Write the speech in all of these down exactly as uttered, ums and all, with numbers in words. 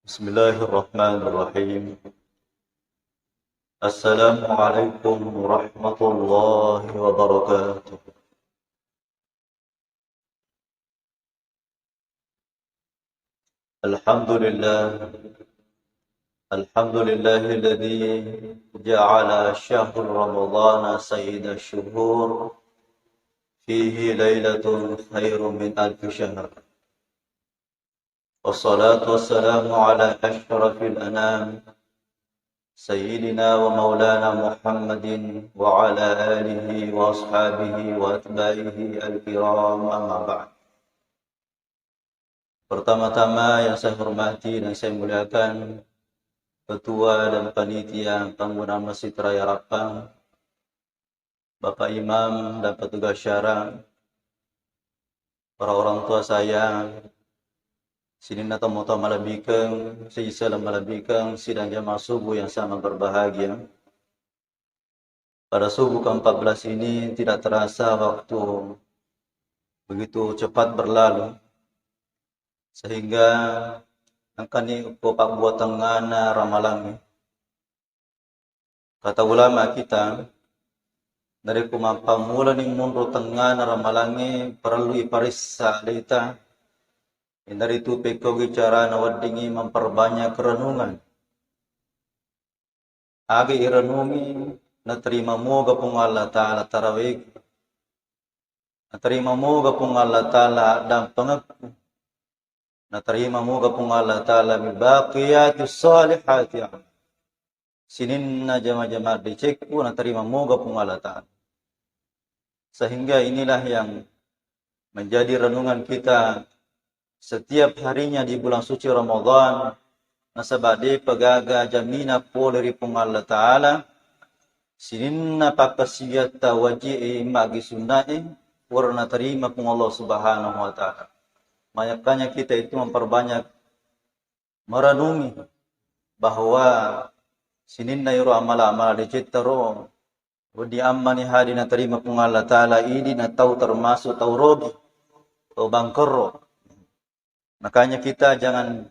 بسم الله الرحمن الرحيم. السلام عليكم ورحمة الله وبركاته. الحمد لله. الحمد لله الذي جعل شهر رمضان سيد الشهور، فيه ليلة خير من ألف شهر. والصلاة والسلام على أشرف الأنام سيدنا ومولانا محمد وعلى آله وأصحابه وأتباعه الكرام، أما بعد. Pertama-tama yang saya hormati dan saya muliakan Ketua dan Panitia Pembangunan Masjid Raya Rappang, Bapak Imam dan petugas syara, para orang tua saya, sininna tomatoa malebbikeng, siseng malebbikeng, sidang jamaah subuh yang sangat berbahagia. Pada subuh keempat belas ini tidak terasa waktu begitu cepat berlalu, sehingga engkani ko pabbuatengngana ramalangnge. Kata ulama kita, narekko mappammulani monro tengngana ramalangnge, parellu iparessa aleta, iyanaritu pekkogi carana weddingngi memperbanyak renungan. Aga irenungi, naterima moga Puang Allah Ta'ala tarawih, naterima moga Puang Allah Ta'ala dampengekku, naterima moga Puang Allah Ta'ala bil baqiyatis shalihati amal. Sininna jama-jama decekku naterima moga Puang Allah Ta'ala. Sehingga inilah yang menjadi renungan kita setiap harinya di bulan suci Ramadan, nasaba depa gaga jamina pole ri Puang Allah Ta'ala, sininna pakkasiwiatta waji'e magi sunnae, pura naterima Puang Allah Subhanahu wa Ta'ala. Makanya kita itu memperbanyak merenungi bahwa sininna iro amala-amala decetta ro, wedding ammani hadi naterima Puang Allah Ta'ala, idi na tau termasuk tau rogi, tau bangkerro. Makanya kita jangan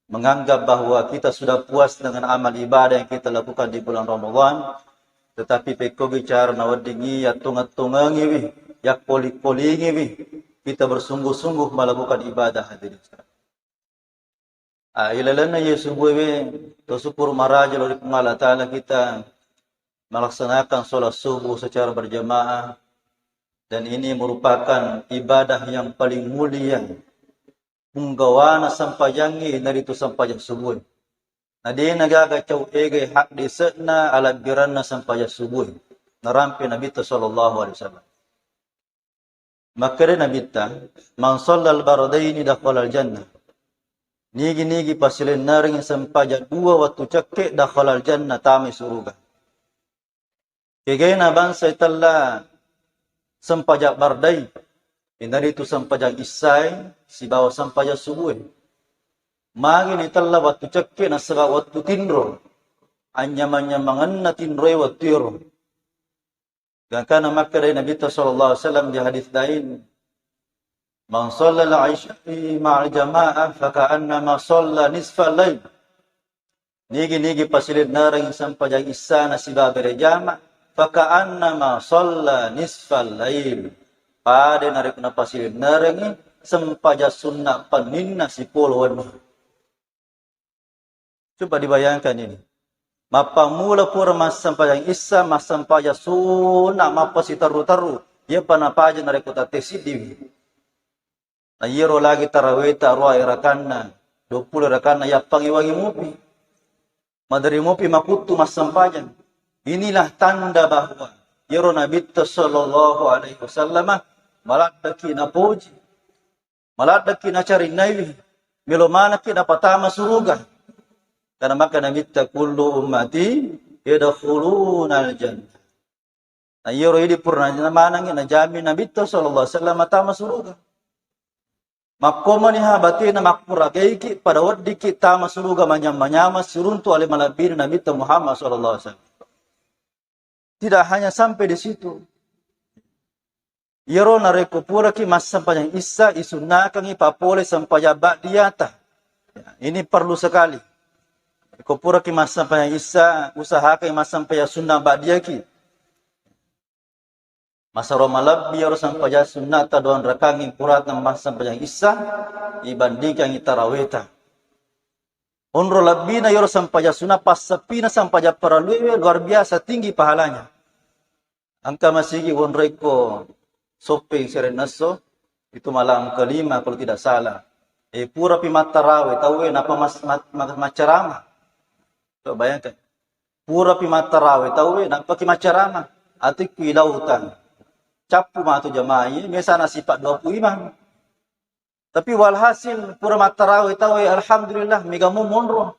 menganggap bahwa kita sudah puas dengan amal ibadah yang kita lakukan di bulan Ramadan, tetapi pekkogi cara naweddingi yattonget-tongengiwi, yakkoling-kolingiwi, kita bersungguh-sungguh melakukan ibadah, hadirin sekalian. Ah, ilalenna ye subuh we, to syukur maraja lao ri Puang Allah Ta'ala kita melaksanakan sholat subuh secara berjamaah, dan ini merupakan ibadah yang paling mulia. Punggawana sempajangnge naritu sempajang subuh. Na de nagaga cau egai haddese'na alabbiranna sempajang subuh. Narampe Nabitta sallallahu alaihi wasallam. Makkeda Nabitta, "Man shallal bardaini dakhalal jannah." Nigi-nigi pasilennereng sempajang dua wettu cekke dakhalal jannah, tamai suruga. Kegaina bangsa itella sempajang bardai, inaritu sempajang issai sibawa sempajang subue. Magi nitella wettu cekke nasaba wettu tinro, anyamang-nyamangenna tinroe wettu ero. Gangkana makkedai Nabitta sallallahu alaihi wasallam di hadis lain, "Man shallal isya'i ma'al jama'ah faka'annama shalla nisfal lail." Nigi-nigi pasilennereng sempajang issana sibawa berejama, faka'annama shalla nisfal lail. Pada narekko napasilennerengi sempajang sunna penninna sipolo wenni. Coba dibayangkan ini. Mappammula pura massempajang issa, massempajang sunna, mappasiterru-terru. Iyapa napaja narekko tatte siddiwi. Na iyaro lagi taraweta ruwa rakanna, duappulo rakanna, yappangi wangi mupi. Maderi mupi makuttu massempajang. Inilah tanda bahwa iyaro Nabitta sallallahu alaihi wasallama maladdaki napoji. Maladdaki nacarinnaiwi, melo manekki napatama suruga. Karena maka Nabitta, "Kullu ummati yadkhulunal jannah." Na iyaro idi purana manengngi najami Nabitta sallallahu alaihi wasallam matama suruga. Makkomani ha batena makkurageiki pada weddikki tama suruga manyamma-nyamma siruntu ale malebbina Nabitta Muhammad sallallahu alaihi wasallam. Tidak hanya sampai di situ. Iyaro narekko puraki massempajang issa, isunnakangngi papole sempajang ba'diyata. Ya, ini perlu sekali. Ko puraki massempajang isya, usahakan massempajang sunnah ba'diyaki. Masero malebbi iyaro sempajang sunnata duang rakangngi purata massempajang isya, ibandingkangngi taraweta. Onro lebbina iyaro sempajang sunnah, passeppina sempajang parelluewe luar biasa tinggi pahalanya. Engka masigi wonroikko Soppeng serennesso, itu malam kelima kalau tidak salah. Eh, purapi mattarawe tauwe, napa mas-, mat-, mat-, maccarama. Coba bayangkan. Purapi mattarawe tauwe, nappaki maccarama. Atikku ilautang. Cappu matu jamaah, mesana sipa dua puluh imang. Tapi walhasil, pura mattarawe tauwe, alhamdulillah, mega mo monro.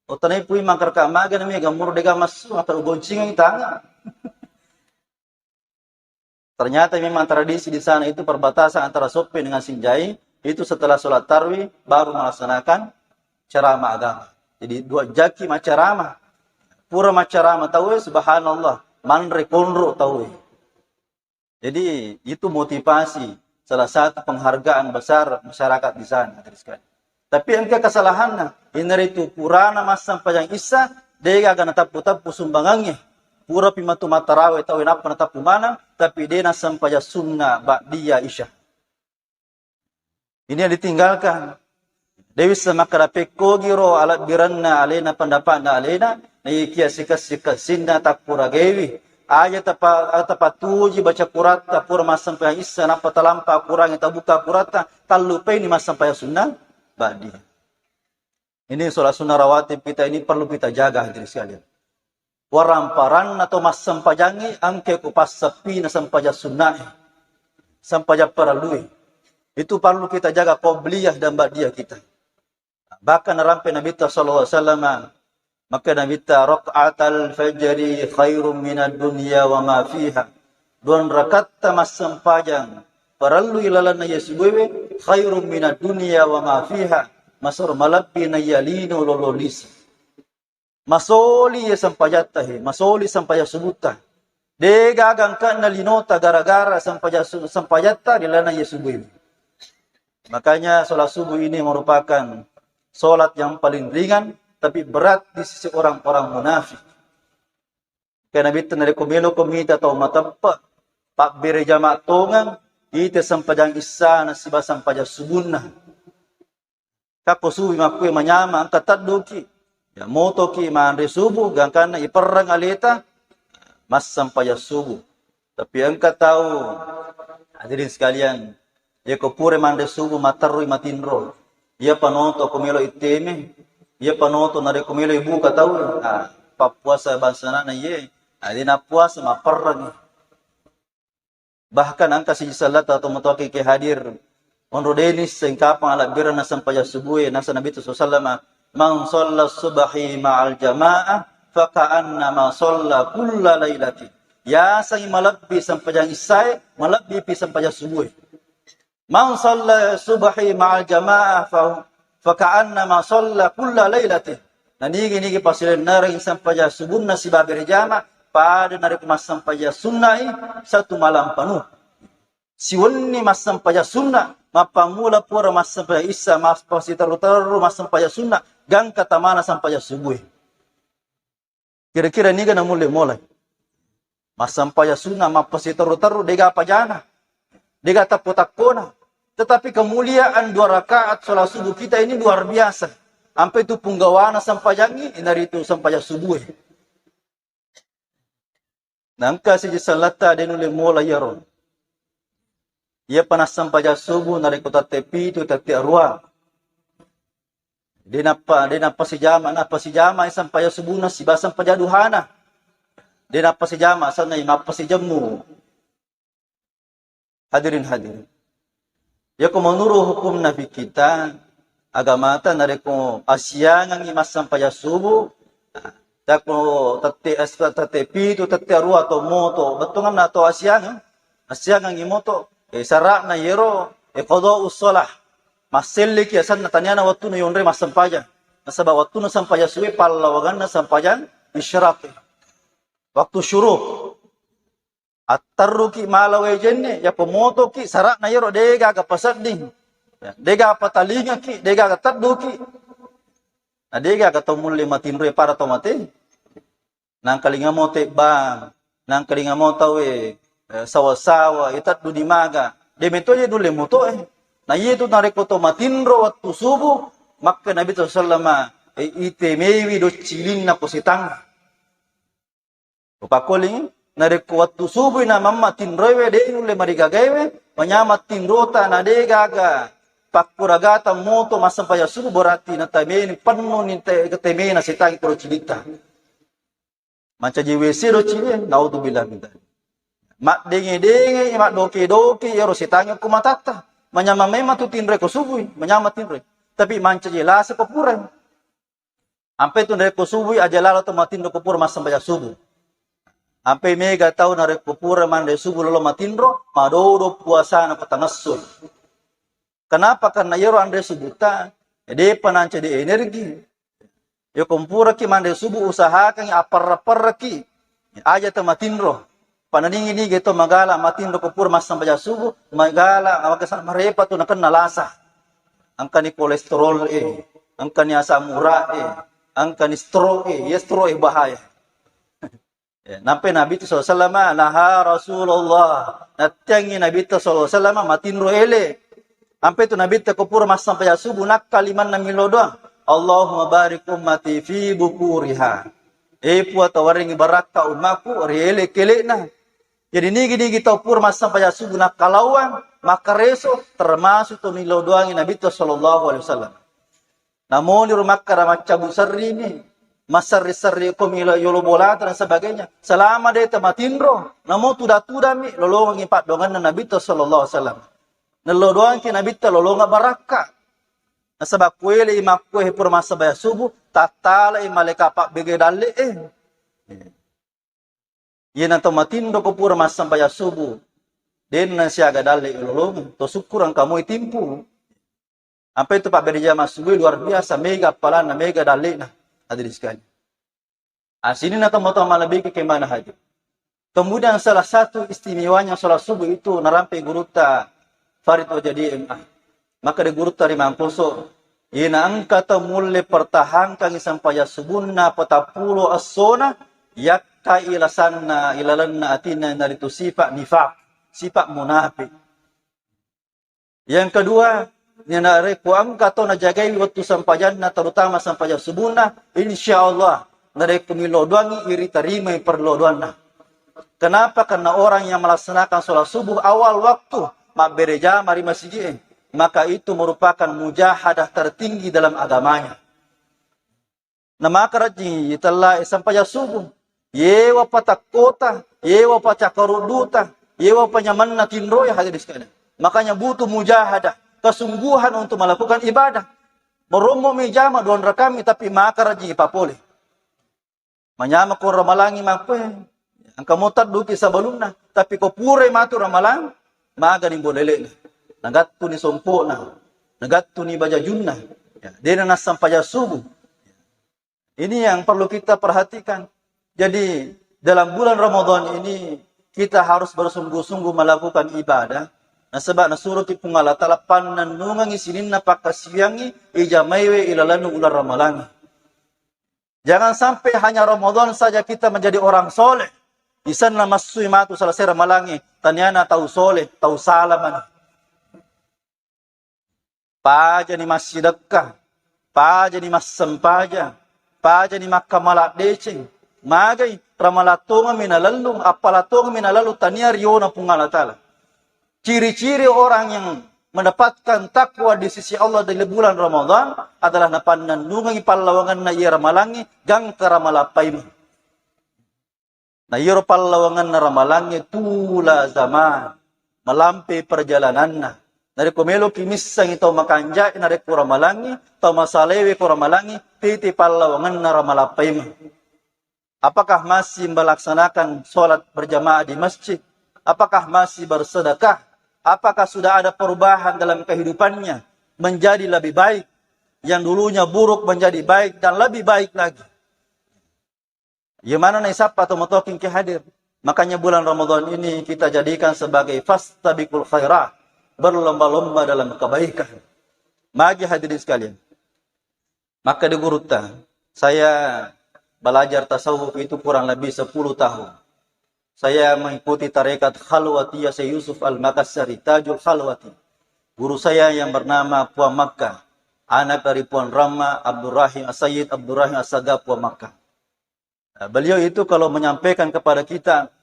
Otanai pui mangkarka magana mega monro dega massu, atau goncingi tanga. Ternyata memang tradisi di sana itu perbatasan antara Soppeng dengan Sinjai, itu setelah sholat tarwi baru melaksanakan ceramah agama. Jadi dua jaki maccarama. Pura maccarama tauwe, subhanallah, manre konro tauwe. Jadi itu motivasi, salah satu penghargaan besar masyarakat di sana, hadirin sekalian. Tapi engka kesalahanna, inaritu purana massempajang isya, degaga natappu-tappu sumbangangnge. Purapi matu mattarawe tauwe nappa natappu maneng, tapi de nassempajang sunna ba'diyah isya. Ini yang ditinggalkan. De wisseng makkeda pekkogiro alebbirenna alena, pendapatna alena, naikia sikessi-kessinna takkuragewi. Aja tapa-, tapatuji baca Quratta pura massempajang isya, nappa talampa Qurangnge, tabuka Quratta, tallupaini massempajang sunnah ba'diyah. Ini sholat sunnah rawatib kita ini perlu kita jaga, hadirin sekalian. Waramparanna to massempajangnge, engka ko passeppina sempajang sunnae, sempajang parellue. Itu perlu kita jaga qobliyah dan ba'diyah kita. Bahkan narampe Nabitta sallallahu alaihi wasallam, maka Nabitta, "Rak'atal fajri khairum minad dunya wa ma fiha." Duang rakatta massempajang parellu ilalenna iye subuewe, khairum minad dunya wa ma fiha. Masero malebbi naiya lino lolo lise. Masoli iye sempajatta he, masoli sempajang subutta. Degaga engkana linota gara-gara sempajang su-, sempajatta ri lalenna iye subuh ini. Makanya sholat subuh ini merupakan sholat yang paling ringan, tapi berat di sisi orang-orang munafik. Karena Nabitta narekko meloko mita tau mateppe, pabbere jama tongeng, ite sempajang issana siba sempajang subunna. Kakko suwi makkue manyama, engka tedduki. Ya, motoki manre subuh, gangkanna iperreng aleta, massempajang subuh. Tapi engka tau, hadirin sekalian, yako pura manre subuh, materrui matinro. Iya panoto ko melo iteme, iya panoto narekko melo ibuka tau, ah, pappuasa bangsana na iye, ah, de nappuasa, maperreng. Bahkan engka siji sellata tomatoaki ke hadir. Onro deni sengkapang ala birana sempajang subue, nasa Nabi sallallahu alaihi wasallam, "Man shalla subhi ma'al jama'ah, faka'annama shalla kulla lailatin." Yasengi malebbi sempajang issae, malebbi pi sempajang subue. "Man shalla subhi ma'al jama'ah, fa, faka'annama shalla kulla lailatin." Nanigi-nigi pasilennereng sempajang subunna sibawa berjama, pada narekko massempajang sunnai satu malam penuh. Siwenni massempajang sunna, mappammula pura massempajang issa, mappasiteru-teru massempajang sunna, gangka tamana sempajang subue. Kira-kira niga namulle molai? Massempajang sunna, mappasiteru-teru, dega pajana, dega takko-takkona. Tetapi kemuliaan dua rakaat sholat subuh kita ini luar biasa. Ampe tu punggawana sempajangi, inaritu sempajang subuh. Nangka siji sellata de nulle mola iyaro. Iya panassampajang subuh narekko tette pitu, tette arua. De nappa, de nappa sijama, nappa sijama sempajang subuhna siba sempajang duhana. De nappa sijama sanna nappa sijemmu. Hadirin hadirin. Yako menurut hukum Nabi kita, agamata narekko asiangangi massempajang subuh, takko tette as-, tette pitu, tette arua to moto, bettuanna to asiangeng, asiangangi moto, eh, sara'na yero, eh, qada'us shalah. Masselleki asenna taniana wettuna yonre massempajang. Nasaba wettuna sempajang subuh pallawanganna sempajang isyraq. Waktu syuruk. Atterruki mala wae jenne, yako motoki sara'na yero degaga pasedding. Ya, degaga patalingaki, degaga tedduki. Na degaga tau mulle matinroe pada tau mate. Nangkalinga mo tebbang, nangkalinga mo tauwe, eh, sawa-sawa, iteddu di maga. De metto je dulle moto e. Na iyetu narekko to matinro wettu subuh, makkeda Nabi sallallahu alaihi wasallam, eh, itemewi doccilinna ko setang. Upakkolingi, narekko wettu subuh na mamma tinroewe de nulle marigagaewe, manyameng tinrota na degaga pakkuragata moto massempajang subuh, berarti natemeni pennuni te-, temena setang ko doccilitta. Mancaji W C doccili, naudzubillah min dzalik. Maddenge-denge, maddoke-doke, iyaro setangnge ko matatta. Manyameng memang tu tinroe ko subuh, manyameng tinroe. Tapi mancaji lasa ko pura. Ampe tu narekko subuh aja lalo to matinro ko pura massempajang subuh. Ampe mega tau narekko pura manre subuh lolo matinro, madodo puasana ko tangesso. Kenapa? Karena iyaro anre subuhta, depa nancaji energi. Yako mpuraki manre subuh, usahakan apparra-parraki. Aja tematinro. Pananingi-ningi to magala matinro ko pura massempajang subuh, magala, maka sa-, marepa tu nakenna lasa. Engkani kolesterol e, engkani asam urat e, engkani stroke e, ya stroke e bahaya. Ya, nampai Nabi tu sallallahu alaihi wasallam, naha Rasulullah, nattiangi Nabi tu sallallahu alaihi wasallam matinro ele. Ampe tu Nabi tu ko pura massempajang subuh, nakka limanna millau doang. Allahumma barik ummati fi bukuriha. E Puang, tawarengi barakka ummaku ri ele-kelena. Jadi nigi-nigi tau pura massempajang subuh nakkalauang, makkareso, termasuk tu nillau doangi Nabi tu sallallahu alaihi wasallam. Namoni ro makkara maccabu serrini, massarri-sarri ko milo yolo bolata dan sebagainya. Selama de tematinro, namo tuda-tudami, lolongengi paddoanganna Nabitta sallallahu alaihi wasallam. Nello doangki Nabitta lolonga barakka. Nasaba kuele i makkue pura massabaya subuh, tattalai malaika pabbege dalle e. Iyana to matinro ko pura massambajang subuh, denna siaga dalle ilolongeng, to sukkuru engka moi timpu. Ampai tu pabbere jama subuh luar biasa, mega appalanna, mega dallena. Hadirin sekalian. Asini na to matoa malebbi ke mana haji. Kemudian salah satu istimewanya sholat subuh itu narampe gurutta Farid Wajadi M A. Maka de gurutta ri Mangkoso, ina engka tau mulle pertahankangi sampajang subunna patappulo essona, yakka ilasanna, ilalenna atinna naritu sifat nifak, sifat munafik. Yang kedua, narekko engka tau najagai wettu sampajanna, terutama sampajang subunna, insya Allah, narekko millau doangi, iritarimai perllau doanna. Kenapa? Karena orang yang melaksanakan sholat subuh awal waktu, mabbere jama ri masigi e, maka itu merupakan mujahadah tertinggi dalam agamanya. Namakarajing itella e sampajang subuh. Yewa patakkota, yewa pacakarudduta, yewa panyamanna tinroe, hadirin sekalian. Makanya butuh mujahadah, kesungguhan untuk melakukan ibadah. Berombo mi jama dua rakami, tapi makarajing papole. Manyamako ramalangi makkue, engka mo tadduki sabalunna, tapi ko purai matu ramalang, magani bolelena, nagattuni sompona, nagattuni bajajunna, ya, dena nassampajang subuh. Ini yang perlu kita perhatikan. Jadi, dalam bulan Ramadan ini, kita harus bersungguh-sungguh melakukan ibadah. Nasaba nasuroki Puang Allah Ta'ala pannennungengi sininna pakkasiwiangi ijamaiwe ilalennu uleng ramalangi. Jangan sampai hanya Ramadan saja kita menjadi orang soleh. Isenna massui matu selesai ramalangi, taniana tau soleh, tau salamani. Pajani massidekka, pajani massempajang, pajani makkamala deceng. Magai, ramalang tongeng mi nalellung, appalang tongeng mi nalellung, tania riona Puang Allah Ta'ala. Ciri-ciri orang yang mendapatkan takwa di sisi Allah dari bulan Ramadan adalah napannennungengi pallawangenna iya ramalangi, gangka ramalang paimeng. Na iyaro pallawangenna ramalangnge tula zaman, malampe perjalananna. Narekko meloki missengi tau makanja'e narekko ramalangnge, tau masalewe ko ramalangnge, tete pallawangenna ramalang paimeng. Apakah masih melaksanakan sholat berjamaah di masjid? Apakah masih bersedekah? Apakah sudah ada perubahan dalam kehidupannya menjadi lebih baik? Yang dulunya buruk menjadi baik dan lebih baik lagi. Iya mana naisappa to matoking ke hadir. Makanya bulan Ramadan ini kita jadikan sebagai fastabiqul khairat, berlomba-lomba dalam kebaikan. Magi hadirin sekalian. Maka di gurutta, saya belajar tasawuf itu kurang lebih sepuluh tahun. Saya mengikuti tarekat Khalwatiyah Syekh Yusuf Al-Makassari, Tajul Khalwati. Guru saya yang bernama Puang Makkah, anak dari Puang Rama Abdurrahim As-Sayyid Abdurrahim As-Saga Puang Makkah. Nah, beliau itu kalau menyampaikan kepada kita,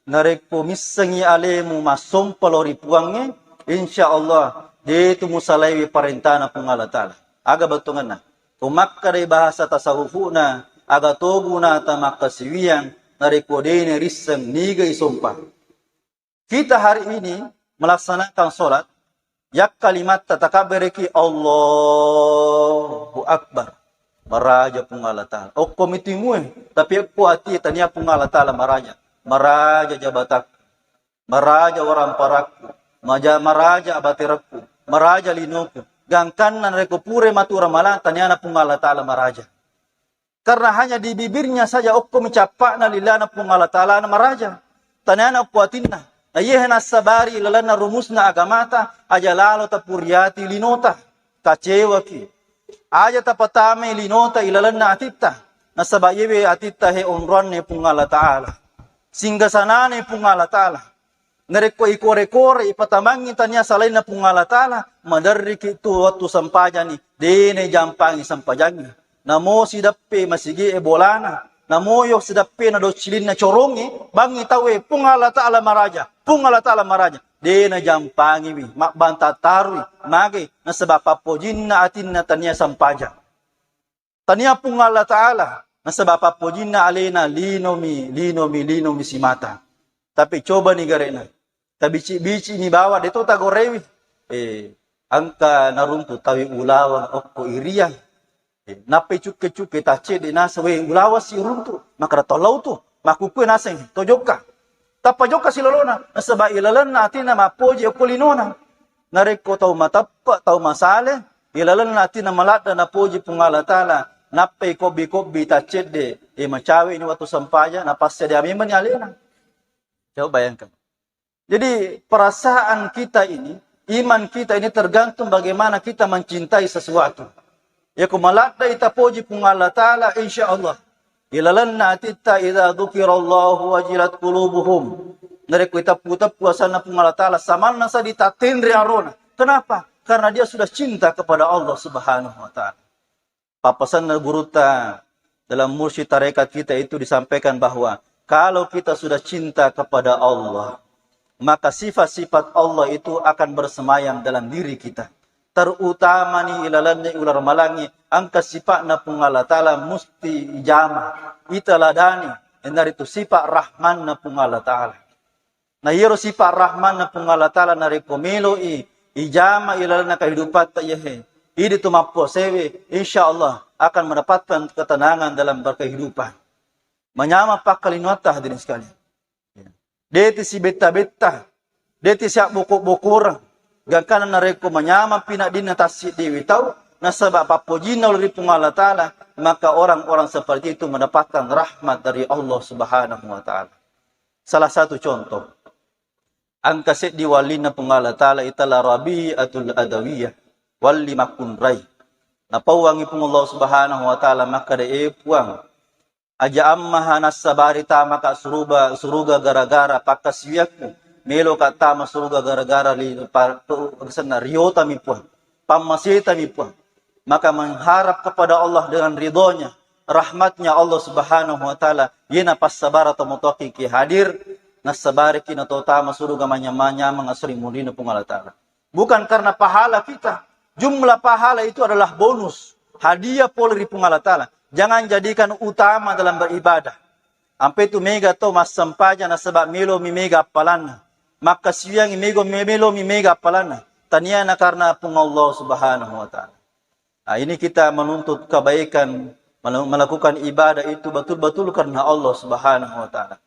narekko missengi alemu massompa lao ri Puangnge, insya Allah, de tu musalaiwi parentana Puang Allah Ta'ala. Aga bettuanna? Ko makkadai bahasa tasawufuna, aga to gunata makkasiwiang, narekko de narisseng niga isompa. Kita hari ini melaksanakan sholat, yak kalimatta takabbereki, Allahu Akbar. Maraja Puang Allah Ta'ala. Okko mitimue, tapi okko ati tania Puang Allah Ta'ala maraja. Maraja jabatakku. Maraja waramparakku. Maja-, maraja abaterakku. Maraja linoku. Gangkanna narekko pure matu ramalang, taniana Puang Allah Ta'ala maraja. Karena hanya di bibirnya saja okko mi cappa'na lilana Puang Allah Ta'ala na maraja. Taniana okko atinna. Na iyehe nassabari ilalenna rumusna agamata, aja lalo tapuriati linota. Kacewaki. Aja tapatamai linota ilalenna atitta. Nasaba iyewe atitta he onroanne Puang Allah Ta'ala. Singgasanane Puang Allah Ta'ala. Narekko ikore-kore, ipatamangngi tania salainna Puang Allah Ta'ala, maderriki tu wettu sempajani, de najampangi sempajangnge. Namo sideppe masigi'e bolana, namo yo sideppe na doccilinna corongnge, bangngi tauwe, Puang Allah Ta'ala maraja, Puang Allah Ta'ala maraja. De najampangiwi, mabbanta tarui, mage, nasaba pappojinna atinna tania sempajang. Tania Puang Allah Ta'ala, nasaba pappojinna alena linomi, linomi, linomi simata. Tapi cobani gare'na. Tabici-bici ni bawa, de to tagorewi. Eh, engka naruntu tawi ulaweng okko iriang. Eh, nappai cukke-cukke taccedde nasa, we, ulaweng si runtu, makara tollau tu, makkukue naseng, to jokka. Tappa jokka silolona, nasaba ilalenna atinna mappoji okko linona. Narekko tau mateppe, tau masale, ilalenna atinna maladde napoji Puang Allah Ta'ala, nappai kobbi-kobbi taccedde, e macawe ni wettu sempaja, napassede memeng ni alena. Coba bayangkan. Jadi perasaan kita ini, iman kita ini tergantung bagaimana kita mencintai sesuatu. Yako maladde ita poji Puang Allah Ta'ala, insya Allah. Ilalenna atitta, idza dzukirallahu wajilat qulubuhum. Narekko iteppu-teppu asanna Puang Allah Ta'ala, samanna sa ditatenre arona. Kenapa? Karena dia sudah cinta kepada Allah Subhanahu wa Ta'ala. Pappasenna gurutta dalam mursyid tarekat kita itu disampaikan bahwa kalau kita sudah cinta kepada Allah, maka sifat-sifat Allah itu akan bersemayam dalam diri kita. Terutama ni ilalenna ular malangi, engka sifat na Puang Allah Ta'ala musti ijama, ita ladani, iyanaritu sifat Rahman na Puang Allah Ta'ala. Na iyaro sifat Rahman na Puang Allah Ta'ala narekko melo'i ijama ilalenna kehidupatta iyahe, idi tu mappuasewe, insya Allah akan mendapatkan ketenangan dalam berkehidupan. Manyameng pakkalinoatta hadirin sekalian. Deti sibetta-betta, deti siabboko-bokoreng. Gangkana narekko manyameng pinaddinna tassiddiwi tau, nasaba pappojinna ri Puang Allah Ta'ala, maka orang-orang seperti itu mendapatkan rahmat dari Allah Subhanahu wa Ta'ala. Salah satu contoh, engka seddi wallinna Puang Allah Ta'ala itala Rabi'atul Adawiyah, walli makkunrai. Napauwangi Puang Allah Subhanahu wa Ta'ala makkeda, e Puang, aja ammaha nassabari tamaka suruga, suruga gara-gara pakkasiwiakku. Meloka tama suruga gara-gara li-, pa-, tu-, senna riotami Puang. Pammasetami Puang. Maka mengharap kepada Allah dengan ridhonya, rahmatnya Allah Subhanahu wa Ta'ala, yena passabara tomatoaki ki hadir, nassabariki nato tama suruga manyamang-nyamang asri murina Puang Allah Ta'ala. Bukan karena pahala kita. Jumlah pahala itu adalah bonus, hadiah pole ri Puang Allah Ta'ala. Jangan jadikan utama dalam beribadah. Ampe tu mega to massempajang nasaba melo mi mega appalanna. Makkasiwiangi mego, me-, melo mi mega appalanna. Tania na karena Puang Allah Subhanahu wa Ta'ala. Nah, ini kita menuntut kebaikan, mel-, melakukan ibadah itu betul-betul karena Allah Subhanahu wa Ta'ala.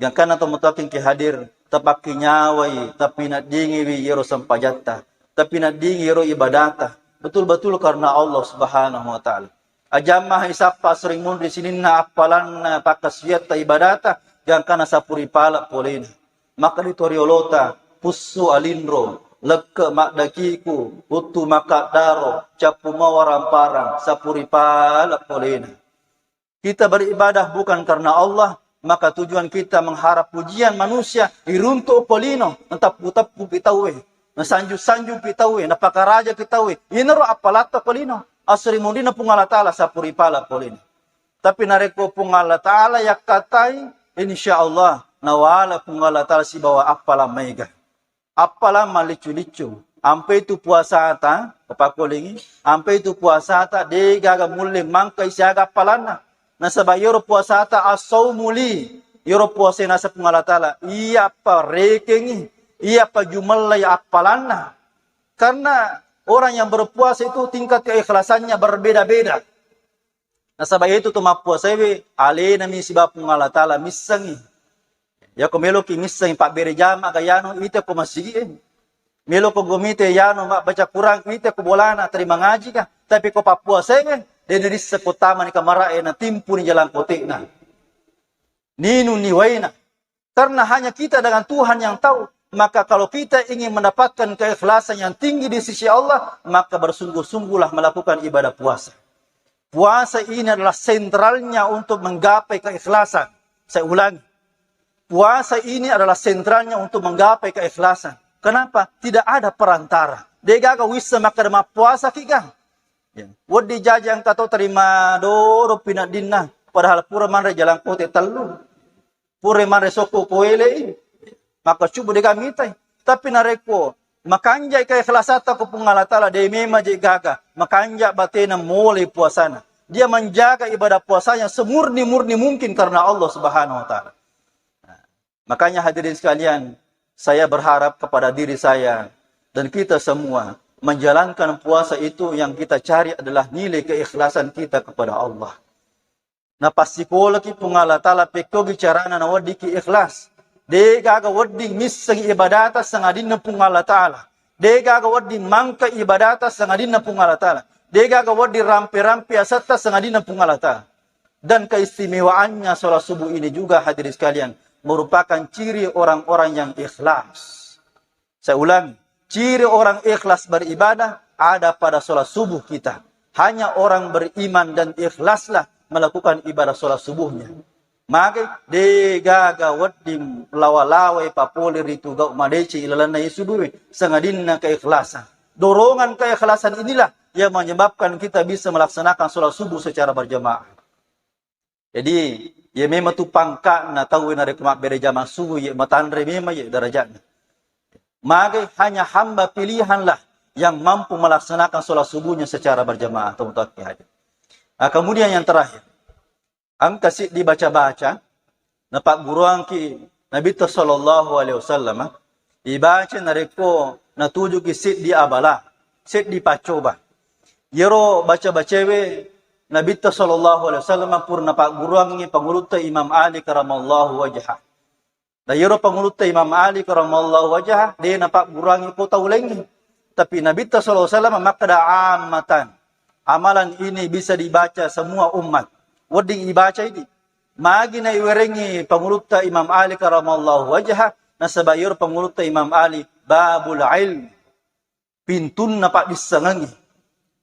Gangkana tomatoaki ki hadir, tapakkinyawai, tapinaddingiwi iyaro sempajatta, tapinaddingi iyaro ibadata, betul-betul karena Allah Subhanahu wa Ta'ala. Aja ammaha isappa sering munri sininna appalanna pakkasiwiatta ibadata, gangkana sapuri pala polena. Maka di toriolota, pussu alinro, lekke maddakiku, uttu makaddaro, cappu mawaramparang, sapuri pala polena. Kita beribadah bukan karena Allah, maka tujuan kita mengharap pujian manusia, iruntu ko lino, nateppu-teppu pi tauwe, nasanju-sanju pi tauwe, napakaraja pi tauwe. Inaro appalatta ko lino, asri mundina Puang Allah Taala sapuri pala polena. Tapi narekko Puang Allah Taala yakkatai, insya Allah nawala Puang Allah Taala sibawa appala maega. Appala malliccu-liccu. Ampe tu puasata, ko pakkolingi, ampe tu puasata, de gaga mulle mangkai siaga appalanna. Nasaba iyaro puasata as-saumu li, iyaro puasa naseng Puang Allah Taala, iya apparekengi, iya pajumellai appalanna. Karena orang yang berpuasa itu tingkat keikhlasannya berbeda-beda. Nasaba itu to mappuasaewe, alenami sibawa Puang Allah Taala missengi. Yako meloki missengi pabbere jama ga yanu, ita ko masigi e. Meloko gomite yanu mabbaca Quran, ita ko bolana terima ngaji ka. Tapi ko pappuasaewe, de narissa ko tamani kamarae, natimpuni jalan kotekna. Ninunni waina. Karena hanya kita dengan Tuhan yang tahu. Maka kalau kita ingin mendapatkan keikhlasan yang tinggi di sisi Allah, maka bersungguh-sungguhlah melakukan ibadah puasa. Puasa ini adalah sentralnya untuk menggapai keikhlasan. Saya ulangi. Puasa ini adalah sentralnya untuk menggapai keikhlasan. Kenapa? Tidak ada perantara. De gaga wissa makkeda mappuasa ki ga. Ya. Weddi jaji engka to terima doro pinaddinna. Padahal pura manre jalan kote tellu. Pura manre sokko ko elei, maka cubu de ga mitai. Tapi narekko makanjai keikhlasatta ko Puang Allah Taala, de memang je gaga, makanja batena mole puasana. Dia menjaga ibadah puasanya semurni-murni mungkin karena Allah Subhanahu wa Taala. Nah, makanya hadirin sekalian, saya berharap kepada diri saya dan kita semua, menjalankan puasa itu yang kita cari adalah nilai keikhlasan kita kepada Allah. Napassikolaki Puang Allah Taala pekkogi carana naweddikki ikhlas. De gaga wedding misseng ibadata sangadinna Puang Allah Taala. De gaga wedding mangka ibadata sangadinna Puang Allah Taala. De gaga wedding rampe-rampe asetta sangadinna Puang Allah Taala. Dan keistimewaannya sholat subuh ini juga, hadirin sekalian, merupakan ciri orang-orang yang ikhlas. Saya ulangi, ciri orang ikhlas beribadah ada pada sholat subuh kita. Hanya orang beriman dan ikhlaslah melakukan ibadah sholat subuhnya. Maka de gaga wedding lawa-lawai papole ritu gau madeceng ilalenna iye subuh, sangadinna keikhlasan. Dorongan keikhlasan inilah yang menyebabkan kita bisa melaksanakan sholat subuh secara berjamaah. Jadi, iye memang tu pangka'na tauwe narekko mabbere jama subuh, iye matanre memang iye darajatna. Magai hanya hamba pilihanlah yang mampu melaksanakan sholat subuhnya secara berjamaah atau mutawakkil hadir. Nah, kemudian yang terakhir, engka siddi baca-baca napagguruangki Nabitta sallallahu alaihi wasallam, ibaca narekko natujuki siddi abala, siddi paccoba. Iyaro baca-bacaewe Nabitta sallallahu alaihi wasallam pura napagguruangngi pangulutta Imam Ali karamallahu wajhah. Na iyaro pangulutta Imam Ali karamallahu wajhah de napagguruangngi ko tau laingnge. Tapi Nabitta sallallahu alaihi wasallam makkeda ammatan, amalan ini bisa dibaca semua umat. Wedding ibaca idi. Magi naiwerengngi pangulutta Imam Ali karamallahu wajhah, nasaba iyaro pangulutta Imam Ali babul ilm, pintunna paddissengengnge.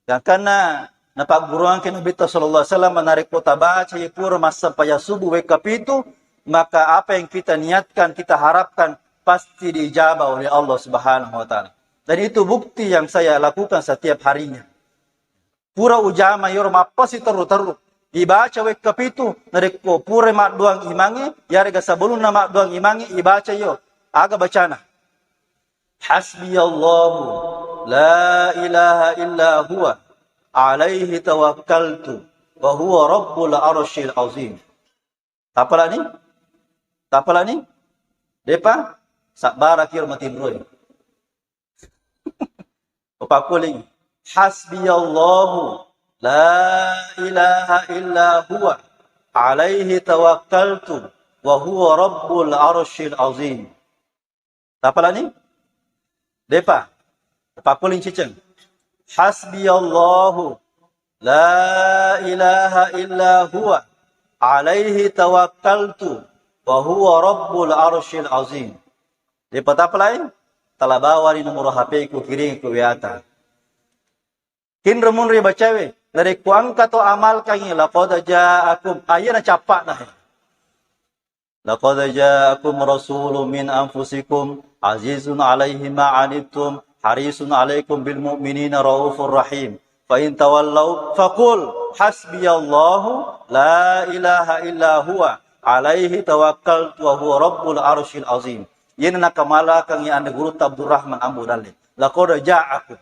Gangkanna napagguruangki Nabitta sallallahu alaihi wasallam, narekko tabaca iye pura massempajang subuh wekka pitu, maka apa yang kita niatkan, kita harapkan pasti diijabah oleh Allah Subhanahu wa Ta'ala. Dan itu bukti yang saya lakukan setiap harinya. Pura ujama iyaro mappasi terru-terru. Ibaca wekka pitu, narekko pura maddoang imangnge, yarega sebelumna maddoang imangnge, ibaca iyo. Aga bacana? Hasbiyallahu la ilaha illa huwa alaihi tawakkaltu wa huwa rabbul arsyil azim. Tapalani? Tapalani? Depa? Sabbaraki ro matinroi. Upakkuling. Hasbiyallahu la ilaha illa huwa alaihi tawakkaltu wa huwa rabbul arsyil azim. Tapalani? Depa. Pakkuling ciceng. Hasbiyallahu la ilaha illa huwa alaihi tawakkaltu wa huwa rabbul arsyil azim. Depa tapalai? Talabawani nomoro H P-ku, kiringi ku W A-ta. Kinro munri bacawe, narekko engka to amalkangngi, laqad ja'akum, ah, iyana cappa'na he. Laqad ja'akum rasulun min anfusikum azizun alaihi ma anittum harisun alaikum bil mu'minina raufur rahim. Fa in tawallau faqul hasbiyallahu la ilaha illa huwa alaihi tawakkaltu wa huwa rabbul arsyil azim. Iyana nakamalakangngi anre gurutta Abdurrahman Ambo Dalle. Laqad ja'akum.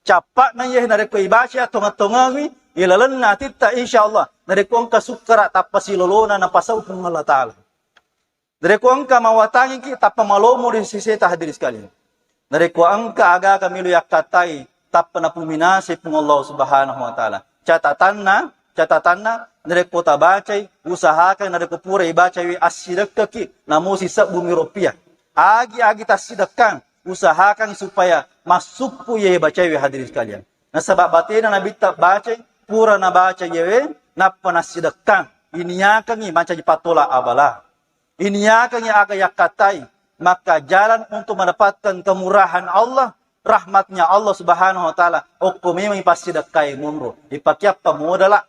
Cappa'na iyahe narekko ibaca tongeng-tongengi ilalenna atitta, insyaallah. Narekko engka sukkara tappa silolona napasau Puang Allah Ta'ala. Narekko engka mawatangiki tappa malomo ri seseta, hadirin sekalian. Narekko engka aga-aga melo yakkattai tappa napuminasai Puang Allah Subhanahu wa Ta'ala. Catatanna, catatanna, narekko tabacai, usahakan narekko pura ibacai assidekkaki, namosi sebbumi rupiah. Agi-agi tassidekkang, usahakan supaya massukku iye bacaiwe, hadirin sekalian. Nasaba batena Nabitta bacai, pura nabaca iyewe, nappa nassidekkang. Iniakangi mancaji patola abala. Iniakangi aga yakkattai, maka jalan untuk mendapatkan kemurahan Allah, rahmatnya Allah Subhanahu wa Ta'ala, okko memang passidekkai monro. Ipakiappa modala.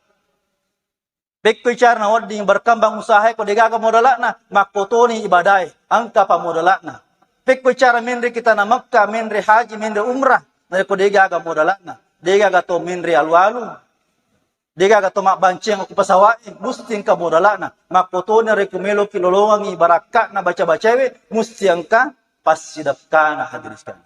Pekko icara nawedding berkembang usahae ko degaga modala'na, makkotoni ibadae, engka pa modala'na. Pekko icara menre kita na Mekka, menre haji, menre umrah, narekko degaga modala'na, degaga to menre alu-alu, degaga to mabbanceng ko pesawa'e, musti engka modala'na. Makkotoni rekko meloki lolongengi barakka'na baca-bacaewe, musti engka passidekkana, hadirin sekalian.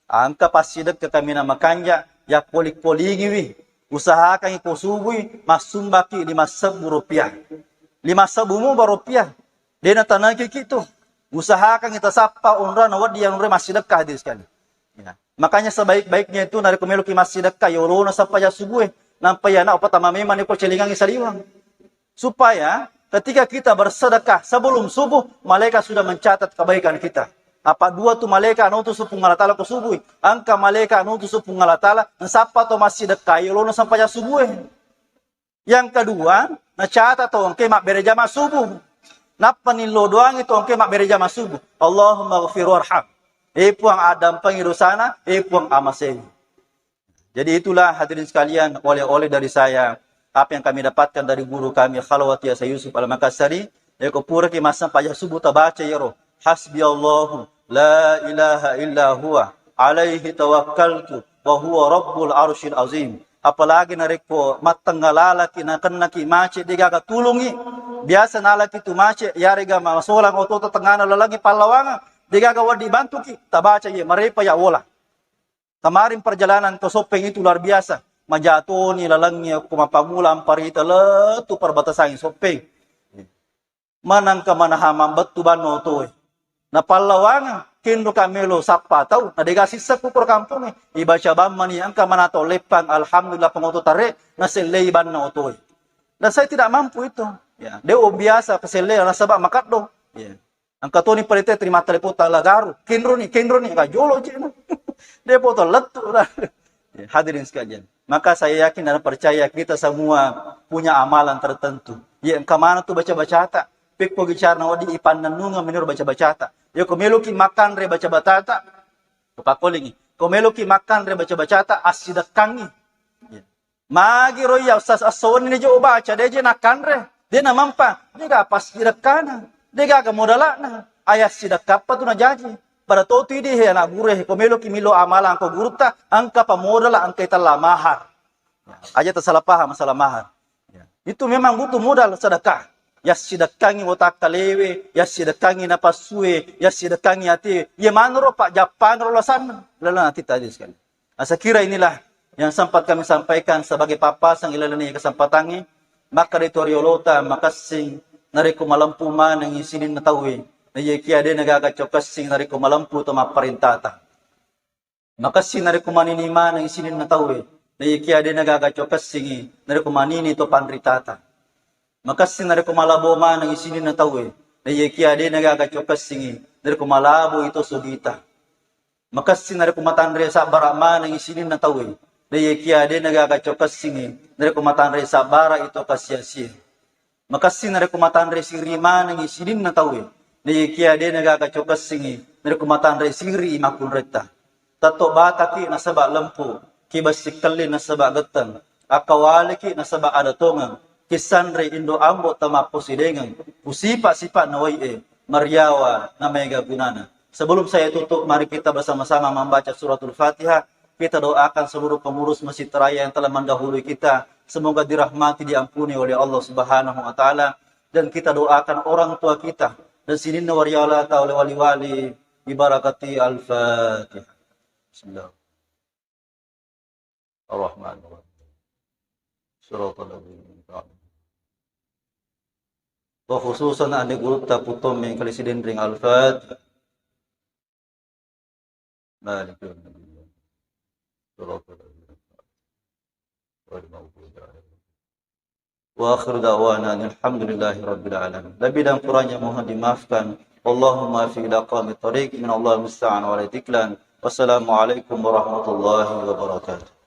Engka passidekka kaminang makanja, yakkoling-kolingiwi, usahakangi ko subui massumbaki lima sebbu rupiah. Lima sebbu muba rupiah. Dena tanakiki tu. Usahakangi tasappa onrona wedding yang onroi massidekka, hadirin sekalian. Ya. Makanya sebaik-baiknya itu narekko meloki massidekka, yolona sampaja subue. Nampa yana upatama memang niko celingangi saliwang. Supaya ketika kita bersedekah sebelum subuh, malaikat sudah mencatat kebaikan kita. Apa dua tu malaikat nautusu Puang Allah Ta'ala ko subui. Engka malaikat nautusu Puang Allah Ta'ala, nsappa to massidekkai yolona sampaja subue. Yang kedua, nacata to engke mabbere jama subuh. Nappa nillo doangi to engke mabbere jama subuh. Allahumma ghfir warham. Eh Puang, addampengi dosana, eh Puang, amasei. Jadi itulah hadirin sekalian, oleh-oleh dari saya, apa yang kami dapatkan dari guru kami Khalwati Hasan Yusuf Al-Makassari, yako puraki massempajang subuh tabaca yaro, hasbiyallahu la ilaha illa huwa, alaihi tawakkaltu, wa huwa rabbul arsyil azim. Apalagi narekko mattengnga lalaki nakennaki macet, degaga tulungi. Biasa nalaki tu macet, yarega masolang oto tengana lalangi pallawangan, degaga waddi bantuki, tabaca ye, marepa ya wola. Kemarin perjalanan ke Soppeng itu luar biasa. Majatoni lalengnge ko mappammula amparita lettu perbatasan Soppeng. Manangka manaha mambettu banna otoe. Napallawangeng, kenro ka melo sappa tau, na dega sissekku ko kampongnge. Ibaca bammani engka manato leppang, alhamdulillah, pengoto tare, nasellei banna otoe. Dan saya tidak mampu itu. Ya, de biasa keselle nasaba makaddo. Ya. Engka toni parete terima telepon tala garu. Kenroni, kenroni, engka jolo cina. De poto lettu. Hadirin sekalian. Maka saya yakin dan percaya kita semua punya amalan tertentu. Ya, engka mana tu baca-bacata. Pekko bicara na wadi ipannennunga menurut baca-bacata. Ya, ko meloki makanre baca-bacata. Ko pakkolingi. Ko meloki makanre baca-bacata, assidekkangi. Ya. Magi ro iya, Ustaz, esso wenni jo ubaca, de je nakanre, de namampa, de ga passidekkana, de gaga modalana, aya sidekkappa tu najaji. Pada to tu idi he anak guru he, ko meloki milo amalang ko gurutta, engka pa modala, engka itella mahar. Aja tersalah paham masalah mahar. Ya. Itu memang butuh modal sedekah. Ya sidekkangi watakkalewe, ya sidekkangi napassue, ya sidekkangi ati, ya manro pak jappang ro lasanna. Lalang ati tadi sekali. Nah, saya kira inilah yang sempat kami sampaikan sebagai pappasan ilalenna kesempatan ini. Maka dari toriolota makessing narekko malempu manengi sininna tauwe. Na iyakiya de nagaga cokessing narekko malempu to mapparintata. Makessing narekko manini manengi sininna tauwe. Na iyakiya de nagaga cokessingi narekko manini to panritata. Makessing narekko malabo manengi sininna tauwe. Na iyakiya de nagaga cokessingi narekko malabo ito sodita. Makessing narekko matanre sabbara manengi sininna tauwe, na iyakiya de nagaga cokessingi narekko matanre sabbara ito kasiasie. Makessing narekko matanre siri manengi sininna tauwe, na iyakiya de nagaga cokessingi Narekko matanre siri i makkunretta. Tatto bataki nasaba lempu, ki bessikkelli nasaba getteng, akkawaliki nasaba ada tongeng, kissanre indo ambo tamapposidengeng, usipa-sipa nawai e, mariawa na maega gunana. Sebelum saya tutup, mari kita bersama-sama membaca suratul Fatihah. Kita doakan seluruh pengurus Masjid Raya yang telah mendahului kita, semoga dirahmati, diampuni oleh Allah Subhanahu wa Ta'ala, dan kita doakan orang tua kita dan sininna warialata oleh wali-wali, bibarakati Al-Fatihah. Bismillahirrahmanirrahim. Suratul Fatihah. Wa khususan ane gurutta putommeng kali sidenreng Al-Fatihah. Malik yaumiddin. Suratul Fatihah. Wa akhiru da'wana alhamdulillahi rabbil alamin. Lebih dan kurangnya mohon dimaafkan. Allahumma fi ila qawmi tariq min Allah musta'an wa alaihi tiklan. Wassalamualaikum warahmatullahi wabarakatuh.